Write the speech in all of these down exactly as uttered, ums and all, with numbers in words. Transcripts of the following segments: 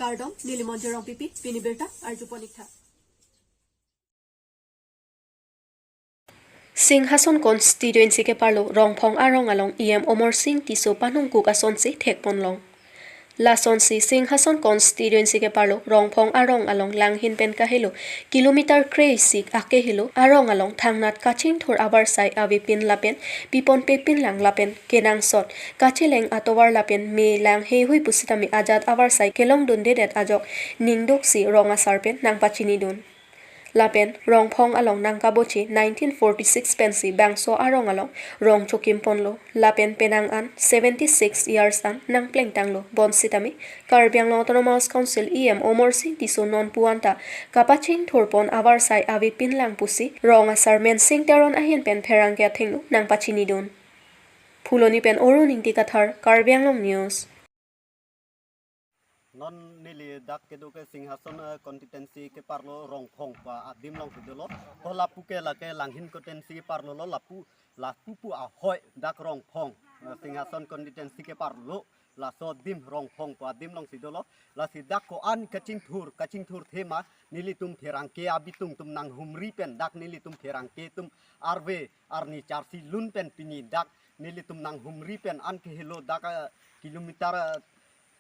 Kardom, neli Monjir Rongpipi, pini birta arjupon ik tha. Singhason constituency keparlo Rongphong arong along E M Omor Singh Tisso panungkuk asonsi thekponlong. Lasonsi Singhason constituency keparlo Rongphong arong along Langhin pen kahelo kilometer kre-isi akehelo arong along thangnat kachingthur avarsai avepin lapen piponpepinlang lapen kenangsot kacheleng atovar lapen me lang heihui pusitame ajat avarsai kelongdundedet ajok ningdoksi rong asar pen nangpachinidun. Lapen Rongphong along nangkabochi nineteen forty-six pensi bangso arong along rong chokimponlo. Lapen penang an seventy-six years an nangplengtanglo. Bonsitame Karbi Anglong Autonomous Council E M Omor Singh Tisso non puan ta kapachingthurpon avarsai avepinlang pusi rong asar Mensing Teron ahin pen pherangke athengno nangpachinidun. Phuloni pen Arun Ingti Kathar, Karbi Anglong News. Non neli dak kedo ke Singhason, eh, constituency keparlo Rongphong pu adim alongsi dolo. Ho lapu ke lake Langhin constituency keparlo lo lapu, lapu pu ahoi dak Rongphong, eh, Singhason constituency keparlo. Laso adim Rongphong pu adim alongsi dolo. Lasi dak ko-an kachingthur, kachingthur thema nelitum pherangke abitung atum nanghumri pen dak nelitum pherangke atum arve arni charsi lun pen pini dak nelitum nanghumri pen an kehelo dak, eh, kilometer, eh,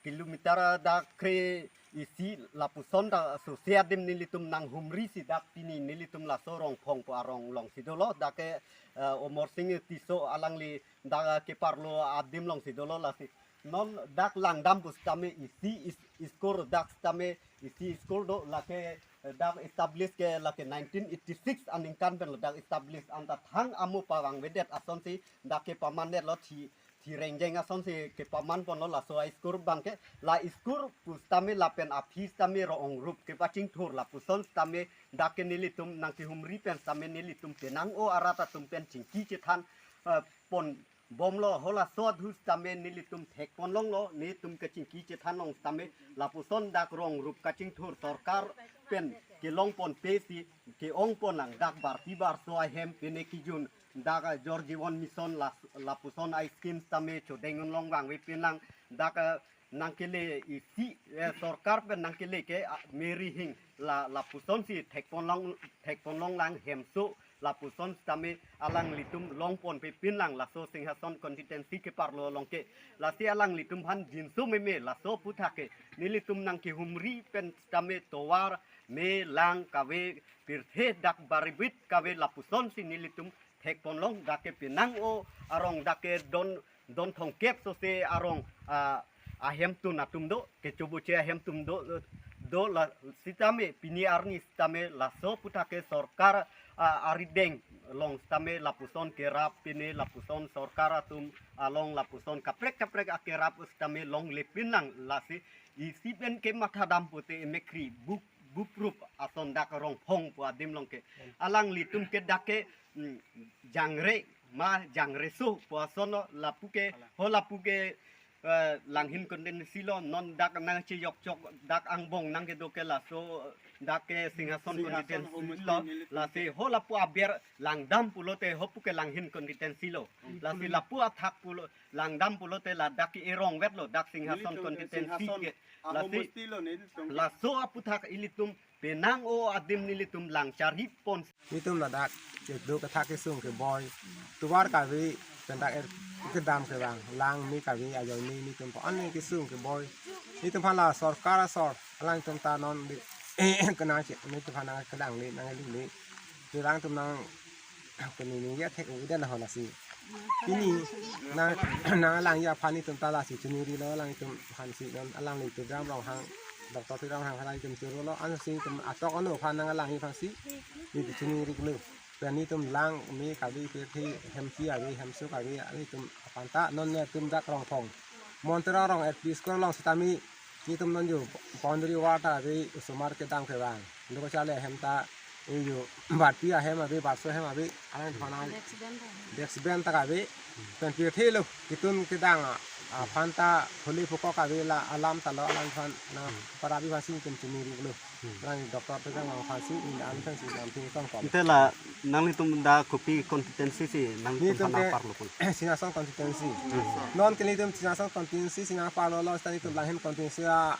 kilometer dak kre-isi lapuson ta sose adim nelitum nanghumrisi dak pini nelitum laso Rongphong pu arong alongsi dolo dak ke, eh, Omor Singh Tisso alangli dak keparlo adim alongsi dolo lasi. Non dak langdam pusitame isi is-, school dak sitame isi school do lake, eh, dak establish ke lake nineteen eighty-six aningkan pen lo dak establish anta thang amo pavangvedet asonsi dak kepamandet lo thi, thi rengjeng asonsi kepamanponlo laso a school abang ke la school pusitame lapen a-fees tame ro-ongrup kepachingthur lapuson sitame dak ke nelitum nangkehumri pen sitame nelitum penang-o arat atum pen chingki chethan, eh, pon bomlo ho laso adhu sitame nelitum thekponlonglo, nelitum kachingki chethanlong sitame lapuson dak rong rup kachingthur sorkar pen kelongponpe si ke-ongpon nang dak barpi barso ahem pine kijun dak, eh, Jal Jeevan Mission la, lapuson a-scheme sitame chodeng unlong vangvepinlang dak, eh, nangkele isi, eh, sorkar pen nangkele ke, ah, me rihing la, lapusonsi thekponlong, thekponlonglang hemso lapuson sitame alanglitum longponpepinlang laso Singhason constituency keparlo along ke. Lasi alanglitum aphan jinso meme laso aputhak ke nelitum nangkehumri pen sitame tovar me lang kave pirthe dak baribit kave lapusonsi nelitum thekponlong dak ke penang-o arong dak ke don, don thomkep sose arong, ah, ahemtun atum do, kechoboche ahemtun do, do la sitame pini arni sitame laso aputhak ke sorkar, ah, arideng along sitame lapuson kerap pine lapuson sorkar atum along lapuson kaprek kaprek akerap sitame longlepinlang lasi isi pen kematha dam pute emekri buk buprup ason dak Rongphong pu adim along ke. Alanglitum ke dak ke, mm, jangre ma jangreso pu ason lo lapu ke, ho lapu ke, eh, Langhin constituency lo non dak nangchejokchok dak angbong nangkedo ke laso dak ke Singhason Singhason constituency lo. Lasi ho lapu aber langdam pulote ho pu ke Langhin constituency lo. Lasi lapu athak pulo langdam pulote ladak ke erong vetlo dak Singhason nelitum ke constituency Singhason ke. Lasi ahomosti lo nelitum. Laso aputhak ilitum penang-o adim nelitum lang charipon. Nelitum ladak kedo kethak kesung keboi. Tovar kave pen dak er kedam kevang lang me kave ajoine nelitum po ane kesung keboi. Nelitum aphan la sorkar asor alangtum ta non di kenang che nelitum aphan nangkedang le nangli le. Alangtum nang Pini ningje athek-o ida na hona si. Pini nang, nang alangli aphan nelitum ta lasi chiningrilo alanglitum aphan si non alangli Tuliram Ronghang, Doctor Tuliram Ronghang alangtum churolo ansi tum atok ano aphan nang alangli aphan si nelitum chiningrilo. Pen nelitum lang me kave pirthe hemsi ave hemso kave nelitum aphan ta non nelitum dak Rongphong Montra Rong L P school along sitame nelitum non yo boundary wall ta ave osomar kedam kevang. Doko chale ahem ta yo barpi ahem ave barso ahem ave alang thana desk bench ta ave. Pen pirthe lo kitun kedang aphan ta holi phukok ave la alam ta lo alang aphan nang parabi aphan si nelitum chiningrilo. Alang Doctor Tuliram Ronghang aphan si neli an aphan si nangphi tongkok. Ante la nanglitum dak kopi constituency si nanglitum nelitum aphan ke nangparlopon? Singhason constituency. Non ke nelitum Singhason constituency si nangparlolo sita nelitum Langhin constituency a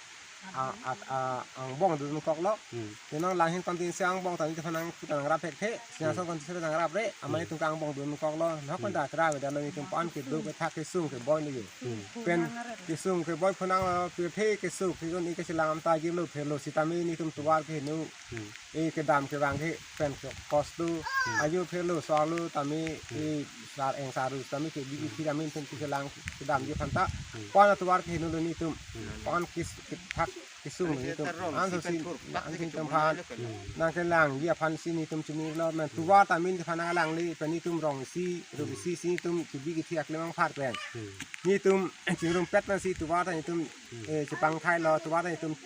a, a, a, angbong dun koklo. Hmm. Te nanglang ahin constituency angbong ta neli aphan nang, kita nangrap thekthe, Sinason Hmm. constituency nangrap re, amai Hmm. tum ke angbong dun koklo. Nah, Hmm. konta kra beda lo nelitum pan kedo kethak kesung keboi lo yo. Hmm. Pen kesung keboi phu nanglo, pirthe kesung ke kon ike chelang amta gim lo phelo sitame nelitum tovar keheno. Hmm. E kedam kevang ke pen ke cost lo, Hmm. ajo phelo so lo tame Hmm. e sar eng saru tame ke bigi Hmm. phira min tum kelang kedam ji aphanta. Hmm. Pan tovar keheno lo nelitum. Hmm. Pan kis kethak kesung nelitum. Anso si, anso si tum aphan. Hmm. Nangkelang ji aphan si nelitum chini lo men tovar tame nelitum aphan nanglang le pen nelitum rong isi, rup isi si nelitum kebi kethiak lemang aphan pen. Hmm. Nelitum chingrumpet nang si tovar ta nelitum, Hmm. eh, chepangthai lo, tovar ta nelitum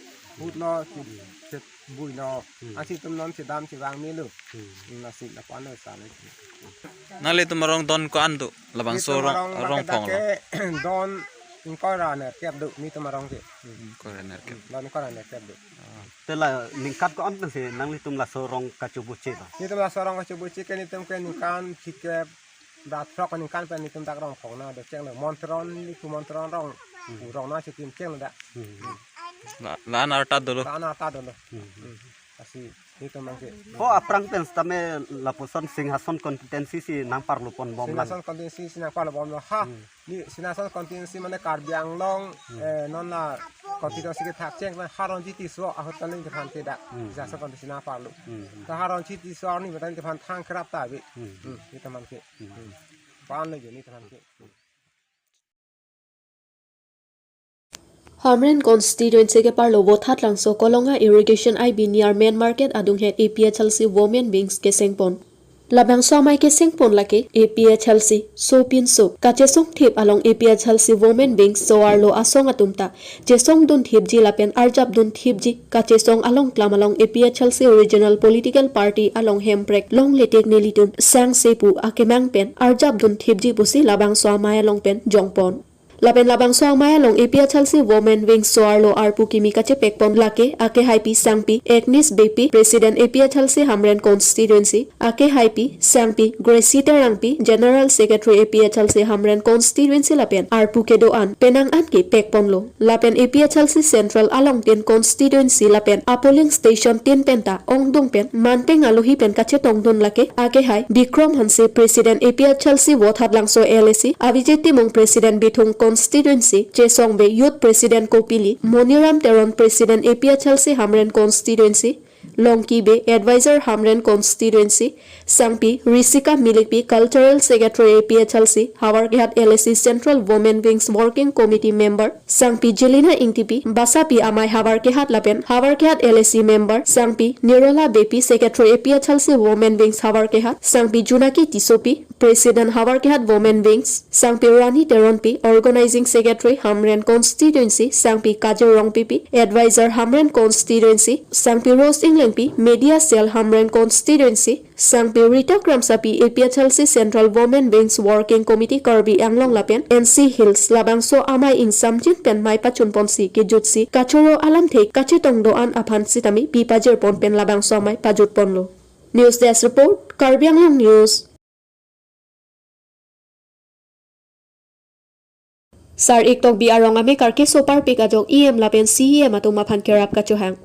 hut lo, che-, chebui lo. Hmm. Ansi nelitum non chedam chevang melo. Hmm. Hmm, lasi lapu-an lo sa le. Nanglitum arong don ko-an do? Labangso Nelitum arong, arong arong ladak phong lo. Ke don ingkoi ra nerkep do nelitum arong ke. Hmm. Ingkoi ra nerkep. Hmm, don ingkoi ra nerkep do. Ah. Te la ningkan ko-an pensi nanglitum laso arong kachobuche ba? Nelitum laso arong kachobuche ke nelitum ke ningkan phlikep ra throk ningkan pen nelitum dak rong phongna do chenglo. Mon Teron, nelitum Mon Teron arong. Hmm. Arong na chikim chenglo dak. Hmm. La, la-an arta dolo. La-an arta dolo. Hmm. Hmm. Lasi nelitum abang ke. Ho aphrang pen sitame lapuson Singhason constituency si nangparlo ponbom lang. Singhason constituency si nangparlo bomlo ha. Hmm. Neli Singhason constituency mane Karbi Anglong, Hmm. eh, non la constituency kethak cheng mane Haronjit Tisso ahut ta neli aphan ke dak. Hmm. Singhason constituency nangparlo. Hmm. Ta Haronjit Tisso arni mane neli aphan thang kerap ta ave. Hmm. Hmm, nelitum abang ke. Hmm. Hmm. Pan lo jo nelitum abang ke. Hamren constituency keparlo Vothatlangso Kolonga Irrigation I B near Main Market adunghet A P H L C Women Wings kesengpon. Labangso amei kesengpon lake A P H L C sopinso kachesongthip along A P H L C Women Wings so-arlo asong atum ta chesongdunthipji lapen arjapdunthipji kachesong alongklam along A P H L C Regional Political Party along Hemprek longle tik nelitum sangse pu akemang pen arjapdunthipji pusi labangso amei along pen jongpon. Lapen labangso amei along A P H L C Women Wings so-arlo arpu kimi kachepekpon lake akehaipi sangpi Agnes Beypi, President A P H L C Hamren Constituency, akehaipi sangpi Gracie Terangpi, General Secretary A P H L C Hamren Constituency lapen arpu kedo-an penang an ke pekponlo. Lapen A P H L C Central along tin constituency lapen a-polling station tin penta ongdung pen manpeng alohi pen kachetongdun lake akehai Bikrom Hanse, President A P H L C Vothatlangso L A C, Abhijit Timung, President Bithung Constituency, Chesong Bey, Youth President Kopili, Moniram Teron, President A P H L C Hamren Constituency, Longki Bey, Advisor Hamren Constituency, sangpi Risika Milikpi, Cultural Secretary A P H L C Howraghat L A C Central Women Wings Working Committee Member, sangpi Jelina Ingtipi, basapi amei Howraghat lapen Howraghat L A C Member, sangpi Nirola Beypi, Secretary A P H L C Women Wings Howraghat, sangpi Junaki Tissopi, President Howraghat Women Wings, sangpi Rani Teronpi, Organizing Secretary Hamren Constituency, sangpi Kajir Rongpipi, Advisor Hamren Constituency, sangpi Rose Englengpi, Media Cell Hamren Constituency, sangpi Rita Kramsapi, A P H L C Central Women Wings Working Committee Karbi Anglong lapen N C Hills, labangso amei ingsamjin pen mei pachunponsi kejutsi kachoro alamthe kachetong do-an aphan sitame pi pajirpon pen labangso amei pajutponlo. News Desk Report, Karbi Anglong News. Sar-ik Tokbi arong amekar keso parpik ajok E M lapen C E M atum aphan kerap kachohang.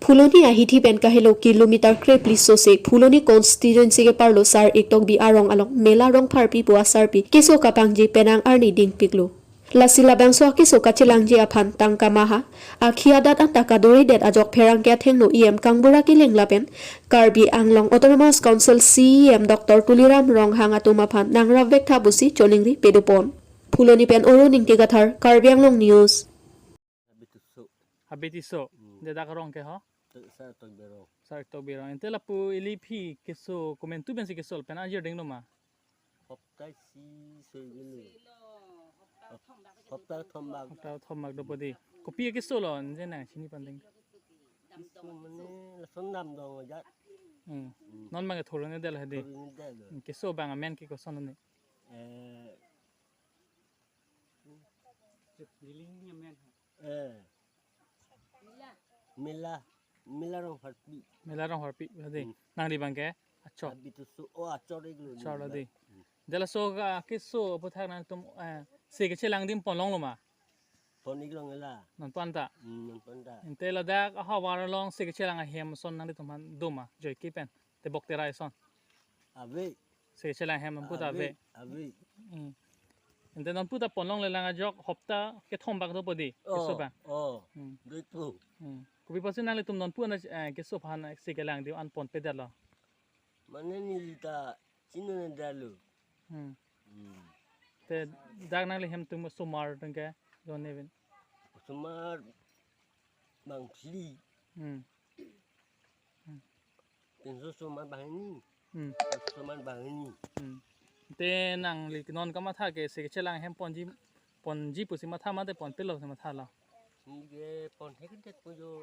Phuloni ahithi pen kahelo kilometer krephli sose Phuloni constituency keparlo Sar-ik Tokbi arong along Mela Rongpharpi pu asarpi keso kapangji penang arni dingpiklo. Lasi labangso akeso kachelangji aphan tangka maha, akhi adat anta kaduridet ajok pherangke athengno E M Kangbura Killing lapen Karbi Anglong Autonomous Council C E M Doctor Tuliram Ronghang atum aphan nangrap vektha pusi choningri pedopon. Phuloni pen Oro Ningti Kathar, Karbi Anglong News. Habitiso. Habitiso. Hmm. Dedak arong ke ho? Te-, Sar-ik Tokbi arong. Sar-ik Tokbi arong. Ante lapu ili aphi keso komantu pensi keso pen ajir ding noma? Hopta isi soi gini. Hopta thom bak. Hopta thom bak dopo di. Kopi keso lo, nje nangchini pandeng. Keso mane lason dam dong ajat. Hmm. Hmm. Non bang thurun-edetlo hedi. Thurun-edetlo. Hmm, keso bang amen ke koson ne? Eh. Eh. Mela, Mela Rongpharpi. Mela Rongpharpi, hadi. Hmm. Nangli bang ke? Achor. Habitiso, oh, achor-iklo. Achor lo di. Hmm. Dela so ga keso aputhak nangtum, eh, se kechelang dim pon longlo ma? Pon-ik long la. Non pon ta. Hmm, non pon ta. Ante ladak ahavar along si kechelang ahem ason nanglitum aphan do ma, joike pen, tebok terai ason. Ave. Si kechelang ahem non pu ta ave. Ave. Ante non pu ta pon longle lang ajok hopta kethom bak dopo di. Oh, keso bak. Oh. Hmm. Doi pu. Hmm. Kopi pusi nanglitum non pu na, eh, keso aphan si kelang di an ponpedetlo. Mane neli ta chinine detlo. Hmm. Hmm. Te dak nangli hem atum osomar atum ke do-an ne pen. Osomar bang phli. Hmm. Pinso osomar banghini. Hmm. Osomar banghini. Hmm. Te nangli non kamatha ke si kechelang ahem ponji, ponji pusi matha mate ponpelo si mathalo? Neli ke pon thekdet pu jo.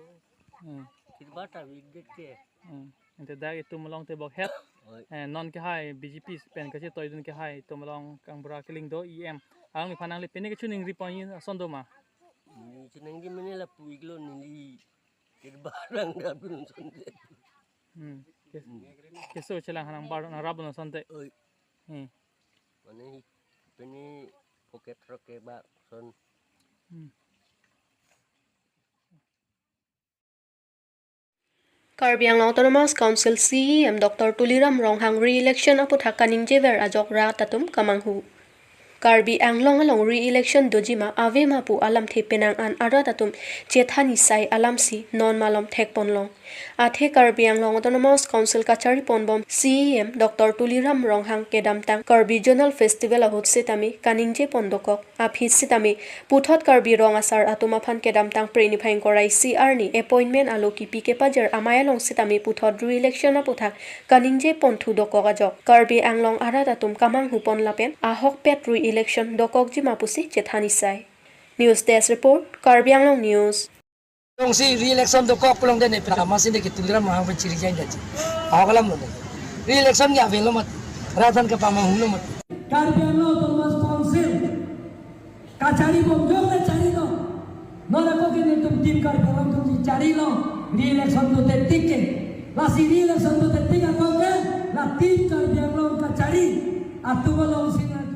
Hmm. Kirba ta avedet ke. Hmm. Ante dak itum along tebok het. Oi. Eh, non kehai B J P pen kachetoidun kehai itum along Kangbura Killing do E M. Alangliphan nangli pine kachiningri pon ason do ma? Neli chiningri mane lapu-ik lo, neli kirba rang rap dun asonte. Hmm. Kes-, keso chelang hanang bar nang rap dun asonte. Oi. Hmm. Mane hi pine pocket roke ba son. Hmm. Karbi Anglong Autonomous Council C E M Doctor Tuliram Ronghang re-election aputhak kaningjever ajok rat atum kamanghu. Karbi Anglong along re-election dojima avema pu alamthe penang an arat atum chethan isai alamsi non malom thekponlong. Athe Karbi Anglong Autonomous Council kachari ponbom C E M Doctor Tuliram Ronghang kedamtang Karbi Zonal Festival ahut sitame kaningje pon dokok. Aphi sitame puthot Karbi Rong Asar atum aphan kedamtang Phre niphai ingkoi ra isi arni appointment alo kipi kepajir amei along sitame puthot re-election aputhak kaningje ponthu dokok ajok Karbi Anglong arat atum kamanghu pon lapen ahokpet re-election dokokjima pusi chethan isai. News Desk Report, Karbi Anglong News. Jongsi re-election dokok pulote ne pura masi ne ke Tuliram Ronghang pen chiri jai daji. Ahok alam lo ne. Re-election ke avelo mati. Rat aphan kapamanghu lo mati. Karbi Anglong Autonomous Council kachari bom jong le chari lo. Non ako ke netum Team Karbi Anglong atum charilo. Re-election dote tik ke. Lasi re-election dote tik ako ke la Team Karbi Anglong kachari atum alongsi na